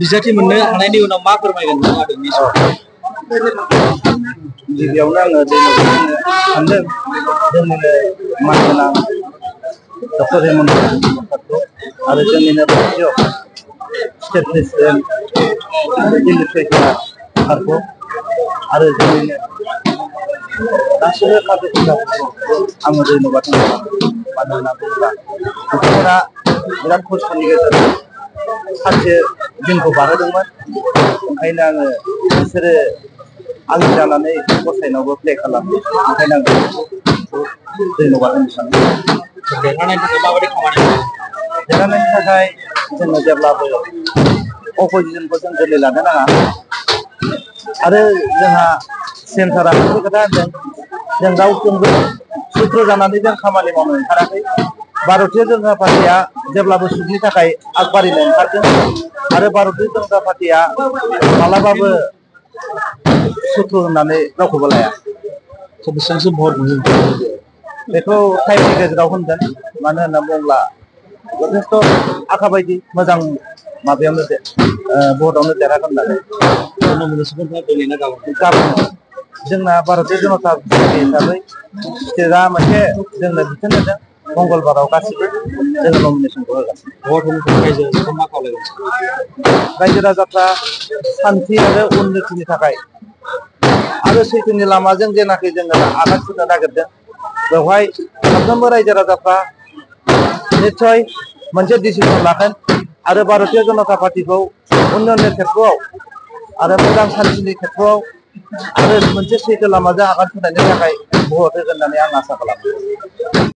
बिजाथि मोननो हानायनि उनाव मा फोरमायगोन गिबियावनो आङो सानदों जोंनिनो मानगोनां डक्टर हेमन्त सरकारखौ आरो जोंनिनो रायजोआव स्टेट प्रेसिडेन्ट दिल्ली सरकारखौ आरो जोंनिनो गासैबो काबिनेटफोरखौ आङो धन्यबाद होनो मानो होनना बुङोब्ला बिथांमोना बिराद खस्थ'नि गेजेरजों सानसे दिनखौ बारहोदोंमोन ओंखायनो आङो बिसोरो आंनि जानानै गसाइनावबो प्ले खालामो ओंखायनो आं धन्यबाद होनो सानो देरहानायनि थाखाय माबायदि खामानि देरहानायनि थाखाय जोङो जेब्लाबो अपोजिसनखौ जों गोरलै लानो नाङा आरो जोंहा सेन्टारा मोनसे खोथा होनदों जों रावजोंबो सुद्र जानानै जों खामानि मावनो ओंखाराखै भारतीय जनता पार्टीया जेब्लाबो सुखनि थाखाय आगबारिनो ओंखारदों आरो भारतीय जनता पार्टीया मालाबाबो सुथुर होननानै रावखौबो लाया बेसेबांसो भट मोनो बेखौ टाइमनि गेजेराव होनगोन मानो होनना बुङोब्ला जथेस्थ' आखा बायदि मोजां माबायावनो भटआवनो देरहागोन होननानै गाबोन जोंना भारतीय जनता पार्टी हिसाबै स्टेटआ मोनसे जोंनो बिथोन होदों मंगलबाराव गासिबो जोङो नमिनेसनखौ होगोन रायजो राजाफ्रा सान्थि आरो उन्नतिनि थाखाय आरो सैथोनि लामाजों जेनाखि जोङो आगान सुरनो नागिरदों बेवहाय साफ्रोमबो रायजो राजाफ्रा निस्सय मोनसे डिसिसन लागोन आरो भारतीय जनता पार्टीखौ उन्नयननि खेत्रआव आरो मोजां सान्थिनि खेत्रआव आरो मोनसे सैथो लामाजों आगान सुरनायनि थाखाय भट होगोन होननानै आं आसा खालामो